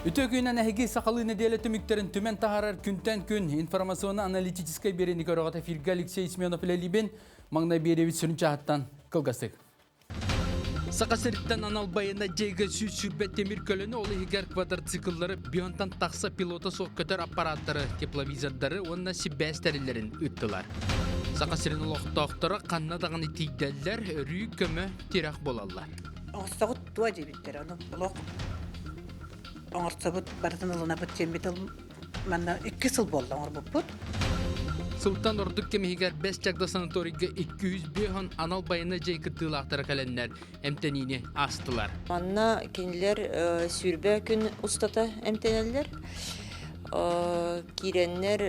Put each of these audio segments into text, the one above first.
Үтүө күнэн эһиги сахалыы нэдиэлэ түмүктэрин түмэн таһаарар күнтэн күн информационно-аналитическай биэриини көрөҕүт эфиргэ Алексей Семенов үлэлиибин. Маҥнай биэриэбит сүрүн чааһыттан кылгастык. Саха сириттэн анал байыаннай дьайыыга 120 тимир көлөнү, ол иһигэр квадроцикллары, бионтан тахса пилота суох көтөр аппараттары, тепловизордары уонна сибээс тэриллэрин ыыттылар. Саха сирин олохтоохторо ханна даҕаны тиийдэллэр, өрүү көмө, тирэх буолаллар. Оҥорсоҕут туо диэбиттэр, ону олох оҥорсобут барытын ылынабыт диэммит манна икки сыл буолла оҥорбуппут. Сылтан ордук кэм иһигэр Бэс Чагда санаторийга 205 анал байыаннай дьиэ кыттыылаахтара кэлэннэр эмтэниини аастылар. Манна кинилэр сүүрбэ күн устата эмтэнэллэр. Киирэннэр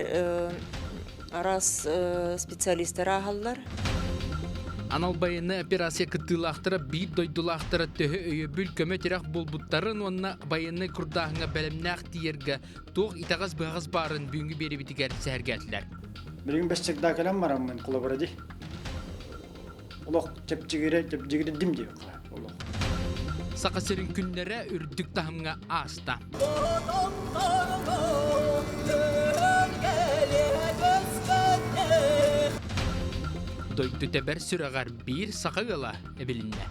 араас специалистар ааһаллар. Анал байыаннай операция кыттыылаахтара биир дойдулаахтара төһө өйөбүл көмө-тирэх буолбуттарын уонна байыаннай курдааһыҥҥа бэлэмнээх тиийэргэ туох итэҕэс-быһаҕас баарын бүгүҥҥү биэриибитигэр сэһэргээтилэр. Билигин бэс чагда кэлэн бараммын холобура дии. Олох чэпчигирэ чэпчигирдим диэххэ олох. Саха сирин күннэрэ үрдүк таһымҥа ааста. Дойду тэбэр сүрэҕэр биир саха ыала эбилиннэ.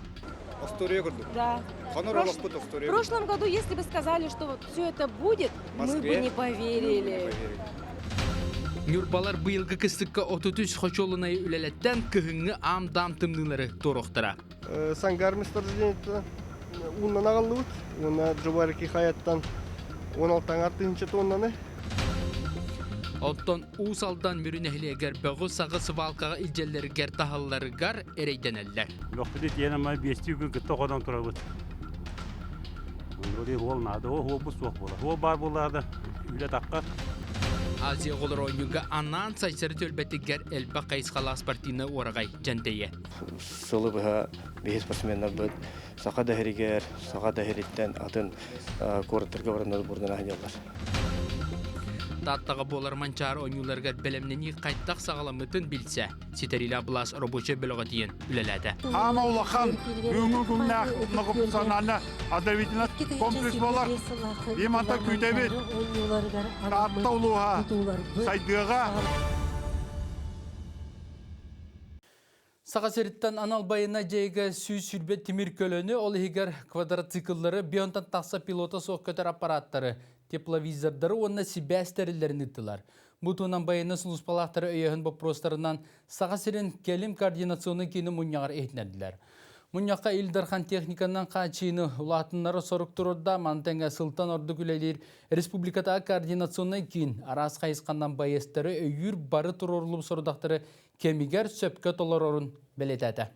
Остуоруйа курдук. Да. Хонор олохпут остуоруйа. В прошлом году, если бы сказали, что вот все это будет, мы бы не поверили. Ньурбалар быйылгы кыстыкка 33 хочуолунайы үлэлэттэн кыһыҥҥы аам-даам тымныылары туоруохтара. Сангар месторождениеттан ууннан аҕаллыбыт уонна Джубарики хайаттан 16 тыһыынча тоннаны. Оттон Уус Алдан Мүрү нэһилиэгэр бөҕү-саҕы сыбаалкаҕа илдьэллэригэр таһалларыгар эрэйдэнэллэр. Бөхпүтү тиэн ама биэстии күн кытта ходон турабыт. Вроде уол наада, ол уолбут суох буолар. Уол баар буоллаҕына үлэ таххар. Азия оҕолор оонньууга анаан Сайсары түөлбэтигэр элбэх хайысхалаах спортивнай уораҕай дьэндэйэ. Сылы быһа биһи спортсменнарбыт саха дэһиригэр, саха дэһириттэн атын куораттарга бараннар бурдун аһаньаллар. Тааттаҕа буолар Манчаары оонньууларыгар бэлэмнэнии хайдах саҕаламмытын билсэ, ситэриилээх былаас рабочай бөлөҕө тиийэн үлэлээтэ. Хаама улахан бүгүҥҥү күннээх многофункциональная оздоровительный комплекс буолар. Иманта күүтэбит. Таатта улууһа сайдыаҕа. Саха сириттэн анал байыаннай дьайыыга 120 тимир көлөнү, ол иһигэр квадроцикллары, бионтан тахса пилота суох көтөр аппараттары, тепловизордары уонна сибээс тэриллэрин ыыттылар. Бу туһунан байыаннай сулууспалаахтары өйөөһүн боппуруостарынан Саха сирин кэлим координационнай киини мунньаҕар иһитиннэрдилэр. Мунньахха Ил Дархан техниканан хааччыйыыны улаатыннары сорук турурда, маны тэҥэ сылтан ордук үлэлиир республикатааҕы координационнай киин араас хайысханан байыастары өйүүр бары туруоруллубут сорудахтары кэмигэр сөпкө толорорун бэлиэтээтэ.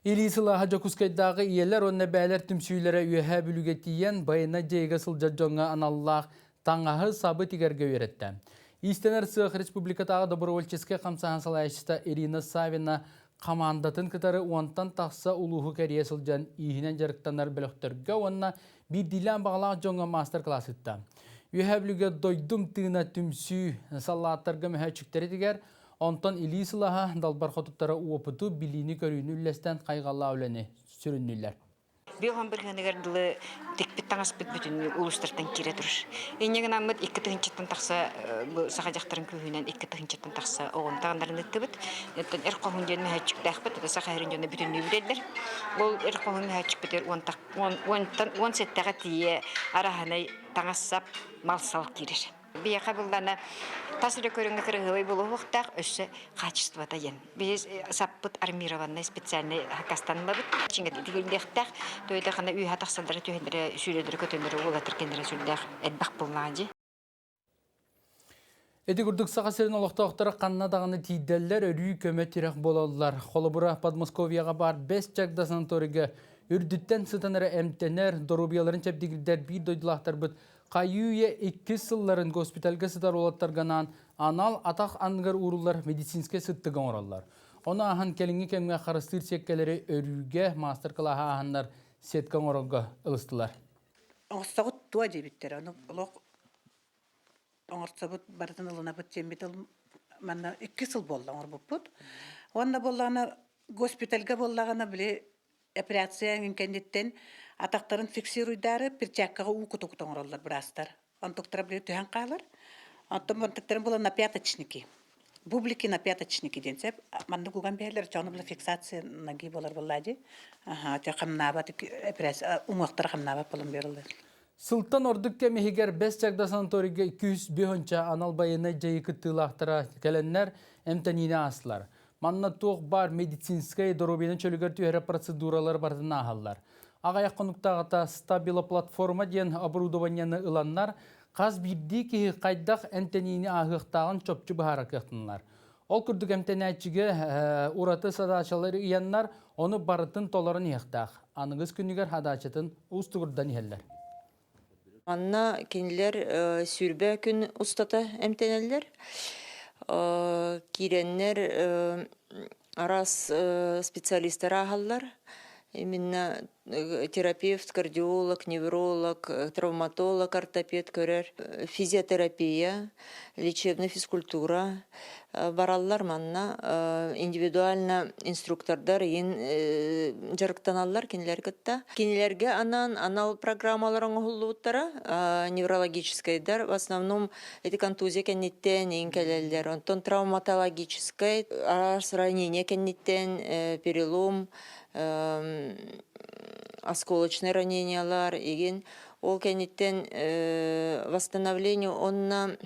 Илии сылааһа Дьокуускайдааҕы ийэлэр уонна бээлэр түмсүүлэрэ Үөһээ Бүлүүгэ тиийэн байыаннай дьайыыга сылдьар дьоҥҥо аналлаах таҥаһы сабы тигэргэ үөрэттэ. Иистэнэр сыах республикатааҕы добровольческай хамсааһын салайааччыта Ирина Савина хамаандатын кытары уонтан тахса улууһу кэрийэ сылдьан ииһинэн дьарыктанар бөлөхтөргө уонна биирдиилээн баҕалаах дьоҥҥо маастар-кылаас ыытта. Үөһээ Бүлүүгэ «Дойдум тыына» түмсүү саллааттарга мөһөөччүктэри тигэр, онтон илии сылаһа далбар хотуттара уопуту, билиини-көрүүнү үллэстэн хайҕаллаах үлэни сүрүннүүллэр. Биоһон бырыһыаныгар дылы тикпит таҥаспыт бүтүннүү улуустартан киирэ турар. Инньэ гынаммыт икки тыһыынчаттан тахса бу саха дьахтарын күүһүнэн икки тыһыынчаттан тахса оҕону таҥнарын ыыттыбыт. Оттон эр хоһун диэн мөһөөччүктээхпит, это саха сирин дьоно бүтүннүү билэллэр. Ол эр хоһун мөһөөччүкпүтүгэр уонтан уон сэттэҕэ тиийэ араһынай таҥас-сап, мал-сал киирэр. Биһиэхэ буллана тас эрэ көрүҥҥэ кыраһыабай буолуохтаах, өссө качествота диэн. Биһи саппыт армированный специальный хакастанылабыт. Чингэ тигиллиэхтээх, төһөтө хана үөһэ тахсаллара түһэллэрэ, сүүрэлэрэ көтөллөрө уолаттар кэннэрэ сүрдээх элбэх буоллаҕа дии. Ити курдук Саха сирин олохтоохторо ханна даҕаны тиийдэллэр, өрүү көмө-тирэх буолаллар. Холобура, Подмосковьеҕа баар Бэс Чагда санаторийга үрдүттэн сытан эрэ эмтэнэр, доруобуйаларын чэбдигирдэр биир дойдулаахтарбыт хайыы-үйэ иккис сылларын госпитальга сытар уолаттарга анаан анал атах анныгар ууруллар медицинскэй сыттыгы оҥороллор. Ону ааһан кэлиҥҥи кэмҥэ харыстыыр сиэккэлэри өрүүгэ маастар-кылааһы ааһаннар сетка оҥорорго ылыстылар. Оҥорсоҕут туо диэбиттэр, ону олох оҥорсобут барытын ылынабыт диэммит манна икки сыл буолла оҥорбуппут. Уонна буоллаҕына госпитальга буоллаҕына били операция кэнниттэн Атахтарын фиксируйдаары перчаткаҕа уу куту-куту оҥороллор быраастар. Онтуктара били түһэн хаалар. Оттон онтуктарын була напяточники. Бублики напяточники диэн сөп. Маннык уган биһэллэр, чоҕуну була фиксация ноги буолар буоллаа дии. Аха, те хамнаабат уҥуохтара хамнаабат буолан биэрэллэр. Сылтан ордук кэм иһигэр Бэс Чагда санаторийга 205 анал байыаннай дьайыы кыттыылаахтара кэлэннэр эмтэниини аастылар. Манна туох баар медицинскэй доруобуйаны чөлүгэр түһэрэр процедуралар барытын ааһаллар. Аҕыйах хонуктааҕыта стабилоплатформа диэн оборудованиены ыланнар, хас биирдии киһи хайдах эмтэниини ааһыахтааҕын чопчу быһаарар кыахтаналлар. Ол курдук эмтэнээччигэ ураты садаачалары ыйаннар, ону барытын толорон иһиэхтээх. Аныгыс күнүгэр хадаачатын уустугурдан иһэллэр. Манна кинилэр 20 күн устата эмтэнэллэр. Киирэннэр араас специалистар ааһаллар. Именно терапевт, кардиолог, невролог, травматолог, ортопед көрөр, физиотерапия, лечебная физкультура бараллар манна индивидуально инструктордар иин дьарыктаналлар кинилэр кытта. Кинилэргэ анаан анал программалар оҥоһуллубуттара неврологическайдар в основном эти контузия кэнниттэн иин кэлэллэр. Онтон травматологическай араас ранение кэнниттэн перелом осколочный ранениялар игин ол кэнниттэн восстановление онно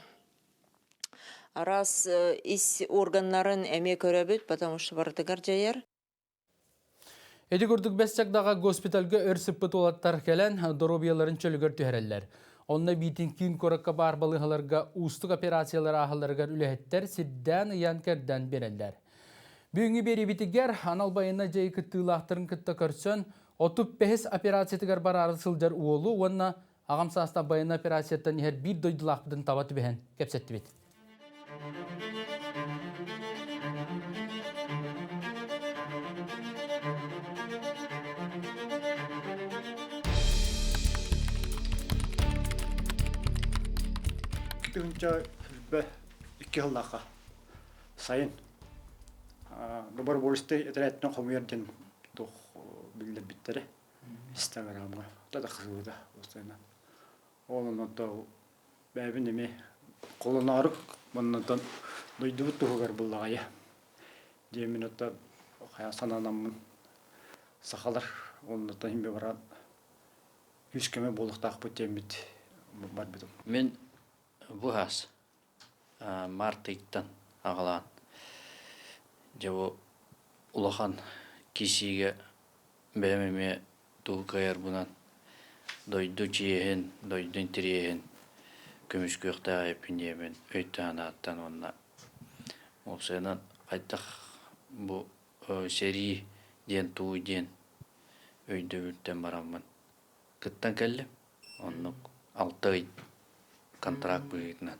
араас ис органнарын эмиэ көрөбүт, потому что барытыгар дьайар. Ити курдук Бэс Чагдаҕа госпитальга өр сыппыт уолаттар кэлэн доруобуйаларын чөлүгэр түһэрэллэр. Онно биитин киин куоракка баар балыыһаларга уустук операциялар ааһалларыгар үлэһиттэр сирдээн ыйан-кэрдэн биэрэллэр. Бүгүҥҥү биэриибитигэр анал байыаннай дьайыы кыттыылаахтарын кытта көрсөн, 35 операциятыгар бараары сылдьар уолу уонна аҕам саастаах байыаннай операцияттан иһэр биир дойдулаахпытын таба түбэһэн кэпсэттибит. Тыһыынча икки сыллаахха сайын добровольцы этэрээттэн хомуйар диэн туох биллэрбиттэрэ Инстаграмҥа тахсыбыта постоянно. Ол оннуттан бэйэбин эмиэ холоноорук оннуттан дойдубут туһугар буллаҕайа диэммин оттон хайа санаанаммын сахалар оннуттан иһин баран күүс-көмө буолуохтаахпыт диэммит барбытым. Мин бу хас март ыйтан аҕалаан дьэ бу улахан киисиигэ бэйэм эмиэ тугу кыайарбынан дойду чиэһин, дойду интэриэһин көмүскүөхтээх эбиппин диэммин өйтөн-санааттан уонна уопсайынан хайдах бу сэрии диэн тугуй диэн өйдөбүлтэн бараммын кыттан кэллим. Оннук 6 ый контракт быһыытынан.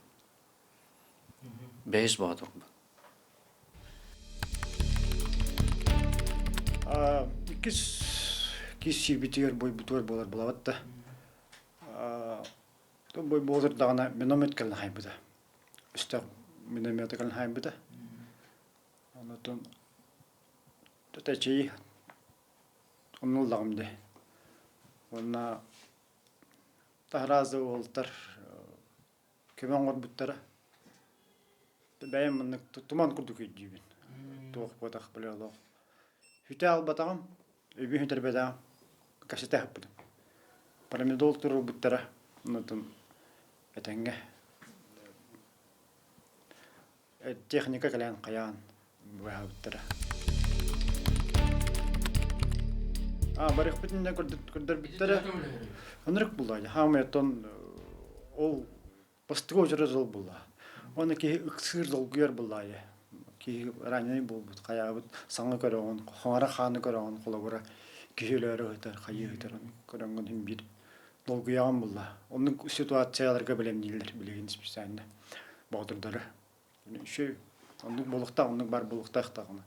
Бэһис боотурбун. Иккис кис сиибитигэр бойбутугар буолар булабат да. Бой буолар даҕаны миномет кэлэн хайбыта. Өстөөх миномета кэлэн хайбыта. Онотон тэчии Оннуллаҕым дии. Уонна таһараазы уолтар көмө оҥорбуттара. Бэйэм маннык туман курдук өйдүүбүн. Туох буотах били олох. Хүтэ албатаҕым, өйбүн сүтэрбэтэҕим, кэпсэтэ сыппытым. Промедол туруорбуттара, онтон этэҥҥэ техника кэлэн хайаан быһаабыттара. А барыхпытын да көрдөрбүттэрэ. Ынырык булла. Хаамай оттон ол бастакы очерет ол булла. Оны киһи ыксыыр долгуйар буллаайы. Киһи раненый буолбут, хайаабыт саҥа көрөҕүн, хоҥора хааны көрөҕүн холобура киһи өлөөрү ыһытар, хайыы ыһытар көрөҥҥүн иһин биир долгуйаҕын булла. Оннук ситуацияларга бэлэмнииллэр билигин специально боотурдары. Үчүгэй. Оннук буолуохтаах, оннук баар буолуохтаах даҕаны.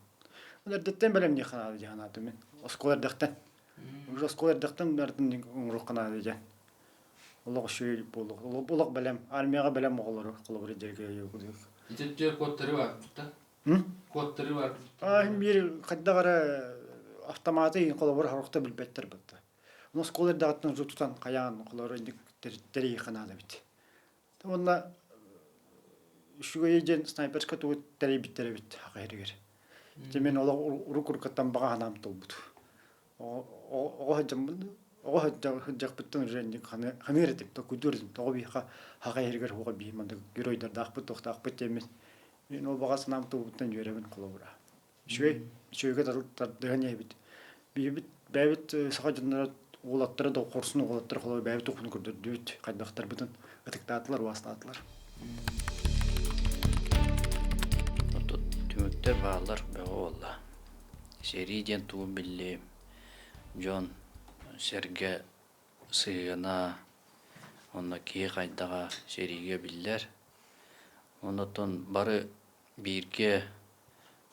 Ол эрдэттэн бэлэмниэххэ наада дии санаатым мин. Оскуола эрдэхтэн. Уже оскуола эрдэхтэн барытын оҥоруохха наада диэн. Олох үчүгэй буолуох. Олох бэлэм. Армияҕа бэлэм оҕолору холобур дьэргэ кудук. Ити кодтары бар да? Кодтары бар. А биир хайдах эрэ автоматы холобур хорохто билбэттэр батта. Ону оскуола эрдэҕиттэн уже тутан хайаан холоро инник тэрийиэххэ наада эбит. Уонна үчүгэйи диэн снайперска тугу тэрийбиттэр эбит аха иһигэр. Ити мин олох урук-уруккаттан баҕа санаам туолбут. Оҕо сылдьаммын оҕо сылдьахпыттан уже инник ханыыр этим, толкуйдуур этим. Тоҕо биһиэхэ аха иһигэр хуоҕа биһи маннык геройдардаахпыт, туохтаахпыт диэммин. Мин ол баҕа санаам туолбуттан үөрэбин холобура. Үчүгэй, үчүгэйгэ тардыһан иһэбит. Биһибит бэйэбит саха дьонноро уолаттара да хорсун уолаттара холобур бэйэбит ухуну көрдөрдүбүт, хайдахтарбытын ытыктаатылар, убаастаатылар. Отут түмүктэр бааллар бөҕө буолла. Сэрии диэн тугун биллим. Дьон сэргэ сыһыана, онно киһи хайдаҕа сэриигэ биллэр. Оннуттан бары бииргэ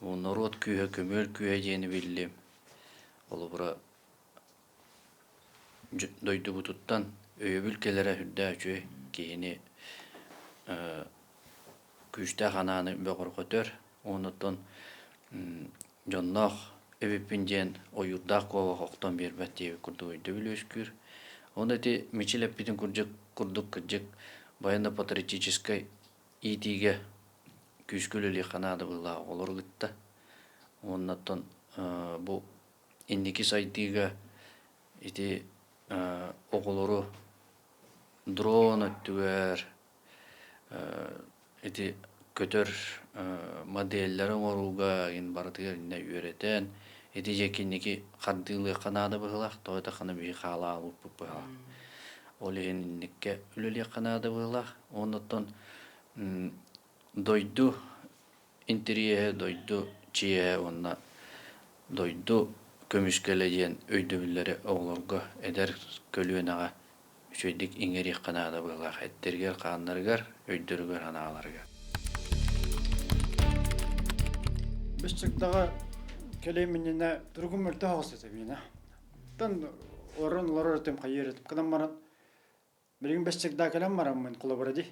норуот күүһэ көмүөл күүһэ диэни биллим. Холобура, дойдубутуттан өйөбүл кэлэрэ сүрдээх үчүгэй киһини күүстээх анааны бөҕөрҕөтөр. Онуттан дьонноох эбиппин диэн ойуурдаах куобах охтон биэрбэт диэбит курдук өйдөбүл үөскүүр. Ону ити Мичил эппитин курдук кырдьык военно-патриотическай иитиигэ күүскэ үлэлиэххэ наада быһыылаах оҕолору кытта. Уоннаттан бу инники сайдыыга ити оҕолору дрон өттүгэр ити көтөр моделлэри оҥорууга иһин барытыгар иннэ үөрэтэн ити дьэ киники хардыылыахха наада быһыылаах тоҕо эттэххинэ биһи хаалаабыппыт быһыылаах ол иһин инниккэ үлэлиэххэ наада быһыылаах уоннаттан дойду интэриэһэ дойду чиэһэ уонна дойду көмүскэлэ диэн өйдөбүллэри оҕолорго эдэр көлүөнэҕэ үчүгэйдик иҥэриэххэ наада быһыылаах эттэригэр-хааннарыгар, өйдөрүгэр-санааларыгар. Бэс кэлиэм иннинэ туругум мөлтөх оҕус этэ миэнэ. Оттон олорон олорор этим хайыыр этим. Кынан баран билигин бэс чагда кэлэн бараммын холобура дии.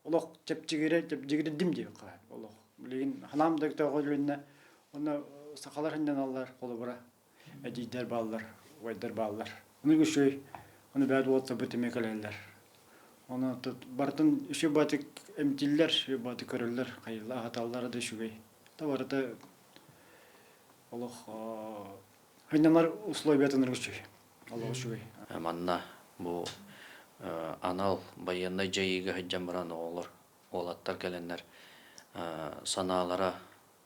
Олох чэпчигирэ чэпчигирдим диэххэ олох. Билигин ханаам да көтөҕүлүннэ. Онно сахалар ханнаналлар холобура эдьиийдэр бааллар, убайдар бааллар. Ону үчүгэй, ону бэйэт уолаттарбыт эмиэ кэлэллэр. Ону барытын үчүгэй баатык эмтииллэр, үчүгэй баатык көрөллөр, хайылла аһаталлара да үчүгэй. Да барыта олох хынньанар условиятын үчүгэй. Олох үчүгэй. Манна бу анал байыаннай дьайыыга сылдьан баран оҕолор, уолаттар кэлэннэр санаалара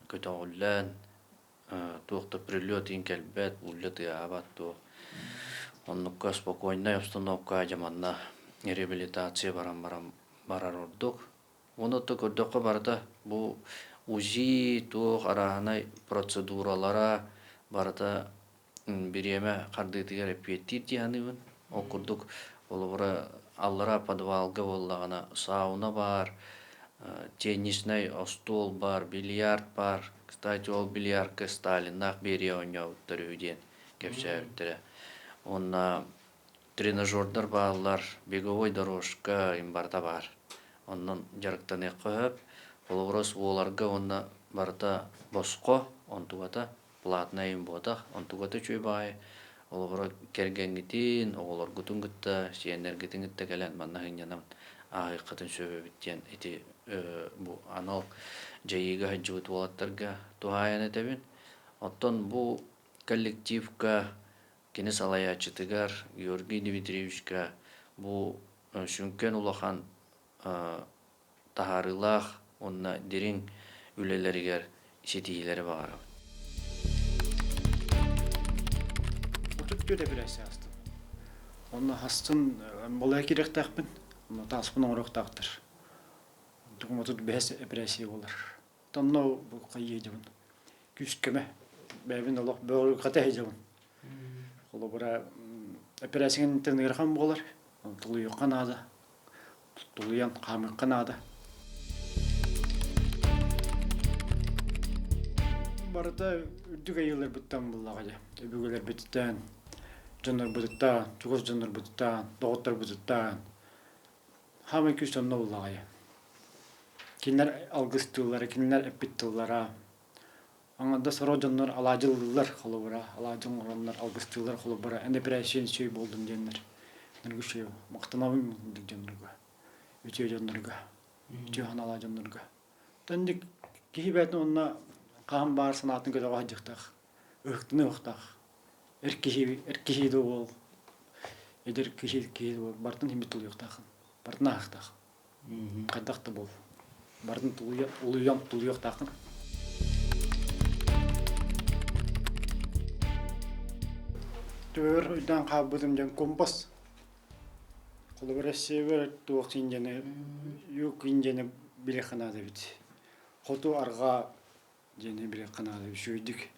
көтөҕүллэн, туох да прилет иһин кэлбэт, улля тыаһаабат туох. Оннукка спокойнай обстановка дьэ манна реабилитация баран баран барар ордук. Уонна то көрдөххө барыта бу УЗИ туох арааһынай процедуралара барыта бириэмэ хардыытыгар эппиэттиир дии саныыбын. Ол курдук холобура аллара подвалга буоллаҕына сауна баар, тенниснэй остуол баар, бильярд баар. Кстати, ол бильярдка Сталиннаах Берия оонньообуттар үһү диэн кэпсээбиттэрэ. Уонна тренажердар бааллар, беговой дорожка им барыта баар. Онон дьарыктаныахха сөп. Холобура, уоларга уонна барыта босхо, онтугата платнай им буотах, онтугата үчүгэй баҕайы. Холобура, кэргэҥҥитин, оҕолоргутун кытта, сиэннэргитин кытта кэлэн манна сынньанан ааһыаххытын сөп эбит диэн ити бу анал дьайыыга сылдьыбыт уолаттарга туһаайан этэбин. Оттон бу коллективка кини салайааччытыгар Георгий Дмитриевичка бу сүҥкэн улахан таһаарыылаах уонна дириҥ үлэлэригэр ситиһиилэри баҕарабын. 34 эпэрээссийэ астым. Онно хастын балайа киириэхтээхпин, онно тааспын оҥоруохтаахтар. 35 эпэрээссийэ буолар. Онно бу хайыы дьабын. Күүс-көмө. Бэйэбин олох бөҕөргөтө сылдьабын. Холобура, эпэрээссийэҥ ыарахан буолар, тулуйуохха наада. Тулуйан хаамыахха наада. Барыта үрдүк айыыларбыттан буллаҕа дьэ. Өбүгэлэрбититтэн, дьоннорбутуттан, чугас дьоннорбутуттан, доҕотторбутуттан. Хаамай күүс онно буллаҕа дьэ. Кинилэр алгыс тыллара, кинилэр эппит тыллара. Аңардас сорох дьоннор алаадьылыыллар холобура, алаадьы оҥороннор алгыстыыллар холобура, эн эпэрээссийэн үчүгэй буолдун диэннэр. Ныргы үчүгэй махтанабын дик дьоннорго, үтүө дьоннорго, үтүө санаалаах дьоннорго. Тэнник киһи бэйэтин уонна хаһан баар санаатын көтөҕө сылдьыахтаах, ыһыктыныахтаах. Эр киһи, эр киһи да буол, эдэр киһи киһи буол, барытын иһин тулуйуохтааххын, барытын ааһыахтаах. Хайдах да буол, барытын тулуйа, улуйан тулуйуохтааххын. Төбөр өйдөөн хаалбытым диэн компас. Холобура, север туох индияны, юг индияны билиэххэ наада эбит. Хоту арҕаа диэни билиэххэ наада үчүгэйдик.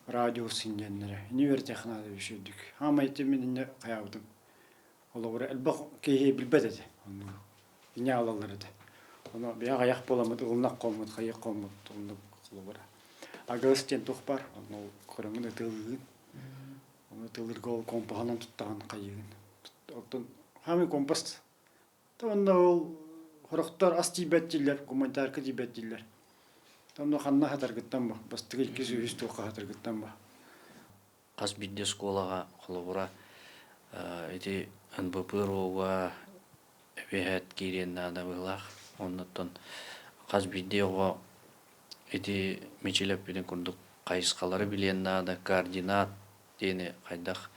Радиус индианнара. Ини үөрэтиэххэ наада үчүгэйдик. Хаамай ити мин инньэ хайаабытым. Холобура, элбэх киһи билбэт этэ. Онно инньэ аалаллар этэ. Ону биһиги аҕыйах буоламмыт, ылынах хоммут, хайыах хоммут, оннук холобура. Агыс диэн туох баар, онно көрөҥҥүн ытыалыыгын. Ону ытыалыырга ол компаһынан туттаҕын хайыыгын. Оттон хаамый компас. Онно ол сорохтор ас тиийбэт дииллэр, гуманитарка тиийбэт дииллэр. Онно ханна хатаргыттан ба, бастакы иккис үһүс туохха хатаргыттан ба. Хас биирдии оскуолаҕа холобура ити НБП РО-га эбиэһэт киириэн наада быһыылаах. Оннуттан хас биирдии оҕо ити Мичил эппитин курдук хайысхалары билиэн наада, координат диэни хайдах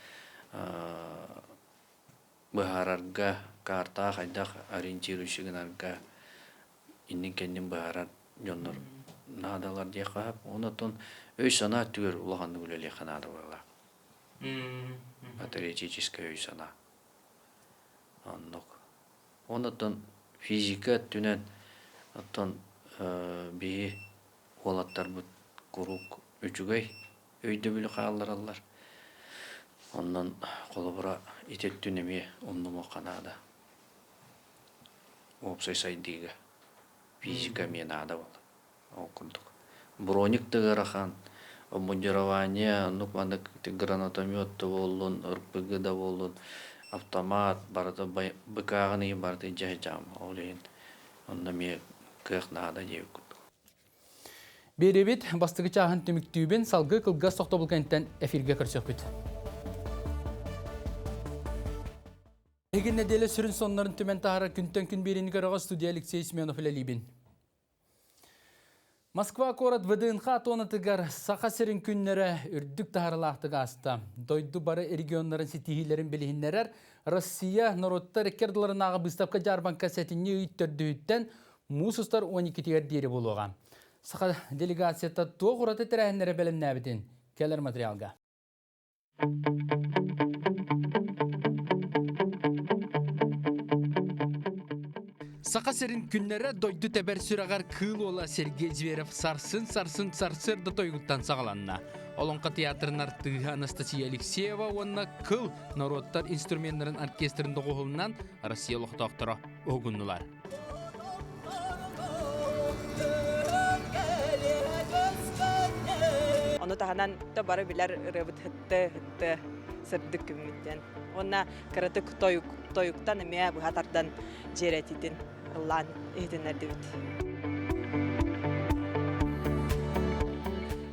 быһаарарга, картаҕа хайдах ориентирующий гынарга иннин-кэннин быһаарар дьоннор наадалар диэххэ сөп. Онон өй-санаа өттүгэр улаханнык үлэлиэххэ наада буоллаҕа. Патриотическай өй-санаа. Оннук. Онон физика өттүнэн оттон биһи уолаттарбыт куруук үчүгэй өйдөбүлү хааллараллар. Онон холобура ити өттүн эмиэ умнумуохха наада. Уопсай сайдыыга физика эмиэ наада буолла. Ол курдук. Броник да ыарахан, обмундирование, оннук маннык гранатомет да буоллун, РПГ да буоллун, автомат барыта быкааҕын иһин барыта илдьэ сылдьаҕым. Ол иһин онно эмиэ кыах наада диэбит курдук. Биэрэбит бастакы чааһын түмүктүүбүн салгыы кылгас тохтобул кэнниттэн эфиргэ көрсөхпүт. Эһиги нэдиэлэ сүрүн соннорун түмэн таһаарар күнтэн күн биэриини көрөҕө студия Алексей Семенов үлэлиибин. Москва куорат ВДНХ туонатыгар Саха сирин күннэрэ үрдүк таһаарылаахтык ааста. Дойду бары регионнарын ситиһиилэрин билиһиннэрэр Россия норуоттар икки ардыларынааҕы быыстапка-дьаарбаҥка сэтинньи ый төрдүһүттэн муус устар 12-тигэр диэри буолуоҕа. Саха делегацията туох ураты тэрээһиннэри бэлэмнээбитин кэлэр материалга. Саха сирин күннэрэ дойду тэбэр сүрэҕэр кыыл уола Сергей Зверев сарсын-сарсын сарсыарда тойугуттан саҕаланна. Олоҥхо театрын артыыһа Анастасия Алексеева уонна кыл норуоттар инструменнарын оркестрын доҕуһуолунан Россия олохтоохторо уһугуннулар. Ону таһынан да бары билэр ырыабыт хытты хытты сырдык күммүттэн. Уонна кыратык тойук, тойуктан эмиэ быһа тардан дьиэрэтитин ыллаан иһитиннэрдибит.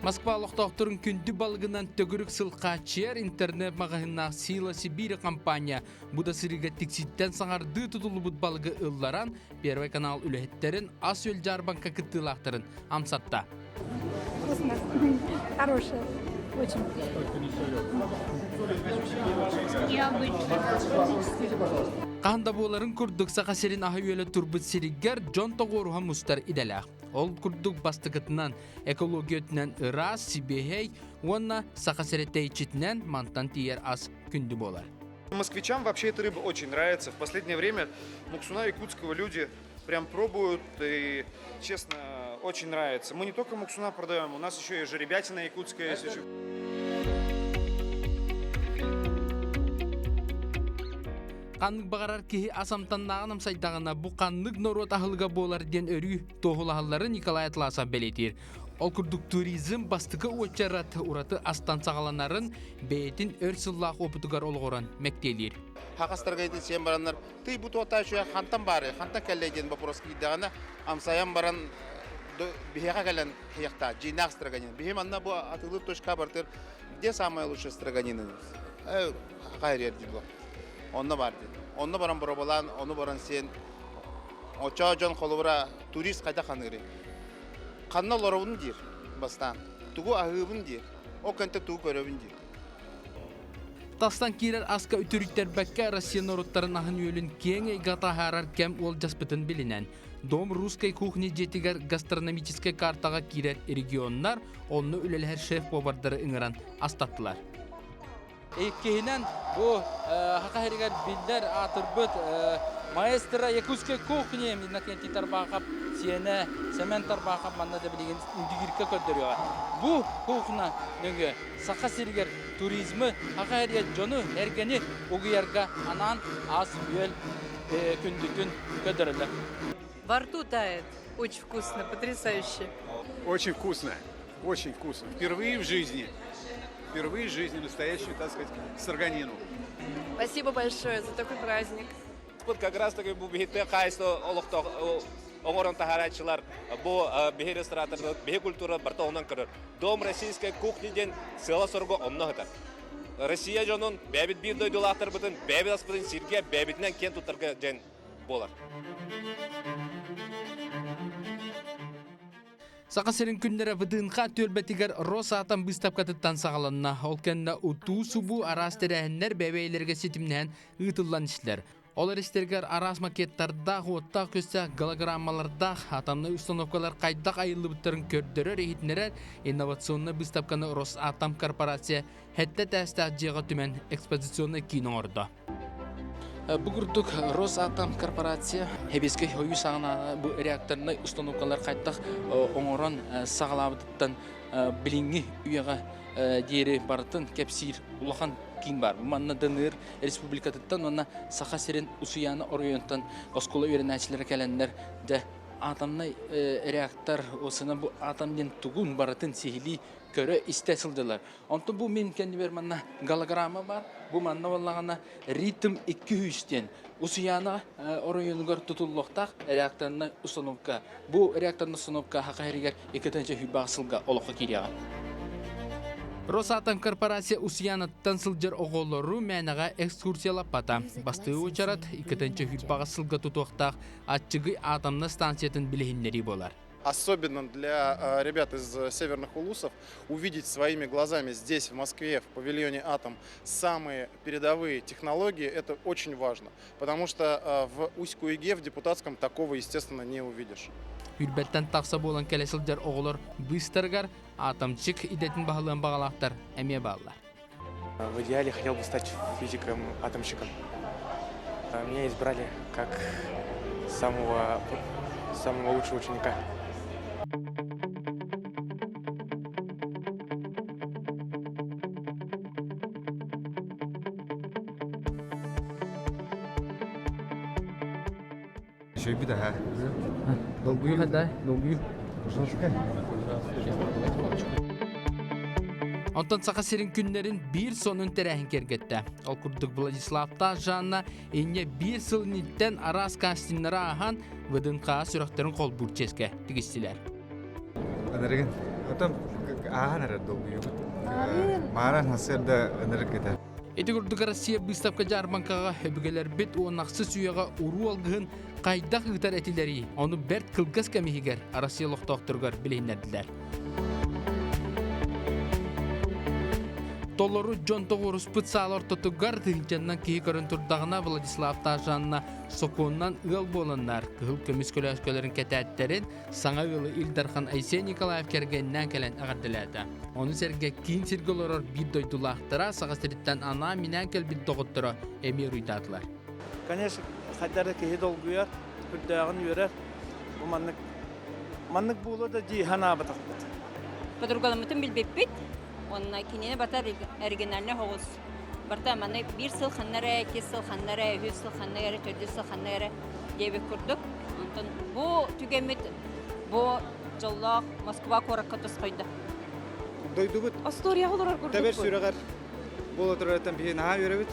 Москва олохтоохторун күндү балыгынан төгүрүк сыл хааччыйар интернет-маҕаһыыннаах Сила Сибири компания Бу да сырыыга тикситтэн саҥардыы тутуллубут балыгы ылларан, Первый канал үлэһиттэрин ас-үөл дьаарбаҥка кыттыылаахтарын амсатта. Вкусно. Хорошее. Очень. Хаһан да буоларын курдук Саха сирин аһы-үөлэ турбут сиригэр дьон тоҕуоруһа мустар идэлээх. Ол курдук бастакытынан экология өттүнэн ыраас, сибиэһэй уонна Саха сирэ тэйиччитинэн мантан тиийэр ас күндү буолар. Москвичам вообще эта рыба очень нравится. В последнее время муксуна якутского люди прям пробуют и, честно, очень нравится. Мы не только муксуна продаем, у нас еще и жеребятина якутская есть. Еще. Ханнык баҕарар киһи ас амтаннааҕын амсайдаҕына бу ханнык норуот аһылыга буолар диэн өрүү туоһулаһалларын Николай Атласов бэлиэтиир. Ол курдук туризм бастакы уочарат ураты астан саҕаланарын бэйэтин өр сыллаах опытыгар олоҕуран мэктиэлиир. Хакастарга итин сиэн бараннар, тый бу туота үчүгэй хантан баары, хантан кэллэй диэн вопрос киирдэҕинэ, амсайан баран. Биһиэхэ кэлэн хиэхтаа, дьиинээх строганина. Биһи манна бу атыылыыр точка бартыр, где самая лучшая строганина? Хайыр дии бу. Онно бар дии. Онно баран боробалаан, ону баран сиэн очоо дьон холобура турист хайдах ханыырый? Ханна олоробун диир бастаан. Тугу аһыыбын диир. Ол кэнтэ тугу көрөбүн диир. Тастан киирэр аска үтүрүйтэрбэккэ Россия норуоттарын аһын-үөлүн киэҥ эйгэ таһаарар кэм уолдьаспытын билинэн, Дом русской кухни дьиэтигэр гастрономическай картаҕа киирэр регионнар онно үлэлэһэр шеф-повардары ыҥыран астаттылар. Иккиһинэн, бу Саха сиригэр биллэр аатырбыт маэстро якутской кухни Иннокентий Тарбахов сиэнэ Сэмэн Тарбахов манна да билигин Индигирка көрдөрүөҕэ. Бу кухня нөҥүө Саха сиригэр туризмы, Саха сиригэр дьону, эргэни угуйарга анаан ас-үөл күндүтүн көрдөрөллөр. Во рту тает. Очень вкусно, потрясающе. Очень вкусно, очень вкусно. Впервые в жизни, впервые в жизни настоящую, так сказать, строганину. Спасибо большое за такой праздник. Тут как раз таки бу биһиттэ хаайсты олохтоох оҥорон таһаарааччылар бу биһи ресторатордар биһи культура барыта онон көрөр. Дом российской кухни диэн сыала-сорго онно сытар. Россия дьонун бэйэбит биир дойдулаахтарбытын, бэйэбит аспытын сиргэ бэйэбитинэн киэн туттарга диэн буолар. Саха сирин күннэрэ ВДНХ түөлбэтигэр Росатом быыстапкатыттан саҕаланна. Ол кэннэ утуу-субуу араас тэрээһиннэр бэйэ-бэйэлэригэр ситимнэһэн ыытыллан истилэр. Ол эристэригэр араас макеттардаах, уоттаах-күстээх голограммалардаах атомнай установкалар хайдах айыллыбыттарын көрдөрөр-иһитиннэрэр инновационнай быыстапканы Росатом корпорация сэттэ этээстээх дьиэҕэ түмэн экспозиционнай киин оҥордо. Бу курдук Росатом корпорация Хэбиэскэй Хойуу саҕана бу реакторнай установкалар хайдах оҥорон саҕалаабытыттан билиҥҥи үйэҕэ диэри барытын кэпсиир улахан киин баар. Манна ДНР республикатыттан уонна Саха сирин Усуйаана оройуонтан оскуола үөрэнээччилэрэ кэлэннэр дьэ атомнай реактор осына бу атом диэн тугун барытын сиһилии көрө-истэ сылдьаллар. Онтон бу мин кэннибэр манна голограмма бар. Бу манна буоллаҕына ритм 200 диэн Усуйаана оройуонугар тутуллуохтаах реакторнай установка. Бу реакторнай установка Саха сиригэр 2020 сылга олоххо киириэҕэ. Росатом корпорация Усуйаанаттан сылдьар оҕолору мээнэҕэ экскурсиялаппата. Бастыы уочарат 2020 сылга тутуохтаах аччыгый атомнай станциятын билиһиннэрии буолар. Особенно для ребят из северных улусов, увидеть своими глазами здесь, в Москве, в павильоне «Атом», самые передовые технологии, это очень важно. Потому что в Усть-Куеге, в Депутатском такого, естественно, не увидишь. Үрбэттэн тахса буолан кэлэ сылдьар оҕолор быыстарыгар атомчик идэтин баһылыан баҕалаахтар эмиэ бааллар. В идеале хотел бы стать физиком-атомщиком. Меня избрали как самого, самого лучшего ученика. Шөйбүт аха. Долгую хада, долгую. Онтон Саха сирин күннэрин биир сонун тэрээһин киэргэттэ. Ол курдук Владиславтаах Жанна инньэ биир сыл инниттэн араас кастингнары ааһан ВДНХ сүрэхтэрин холбуур чиэскэ тигистилэр. Ынырыгын. Отон ааһан эрэр долгуйубут. Мааран сарсыарда ынырык этэ. Ити курдук Россия быыстапка-дьаарбаҥкаҕа өбүгэлэрбит уоннахсыс үйэҕэ уруу алгыһын хайдах ыытар этилэрий, ону бэрт кылгас кэм иһигэр Россия олохтоохторугар билиһиннэрдилэр. Толору дьон тоҕуоруспут саала ортотугар тыһыынчаннан киһи көрөн турдаҕына Владислав Тажанна сокуонунан ыал буоланнар кыһыл көмүс көлөөскөлөрүн кэтээттэрин Саҥа ыалы Ил Дархан Айсен Николаев кэргэнинээн кэлэн эҕэрдэлээтэ. Ону сэргэ киин сиргэ олорор биир дойдулаахтара Саха сириттэн анаан-минээн кэлбит доҕотторо эмиэ уруйдаатылар. Конечно, хайдах да киһи долгуйар, үрдээҕин үөрэр. Бу маннык маннык буолуо да дии санаабатахпыт. Подругаламмытын билбиппит. Уонна кинини барыта оригинальный соҕус. Барыта манна биир сыл ханна эрэ, икки сыл ханна эрэ, үһүс сыл ханна эрэ, төрдүс сыл ханна эрэ диэбит курдук. Онтон бу түгэммит бу дьоллоох Москва куоракка тосхойдо. Дойдубут Остуоруйаҕа олорор курдукпут. Тэбэр сүрэҕэр буола турарыттан биһи наһаа үөрэбит,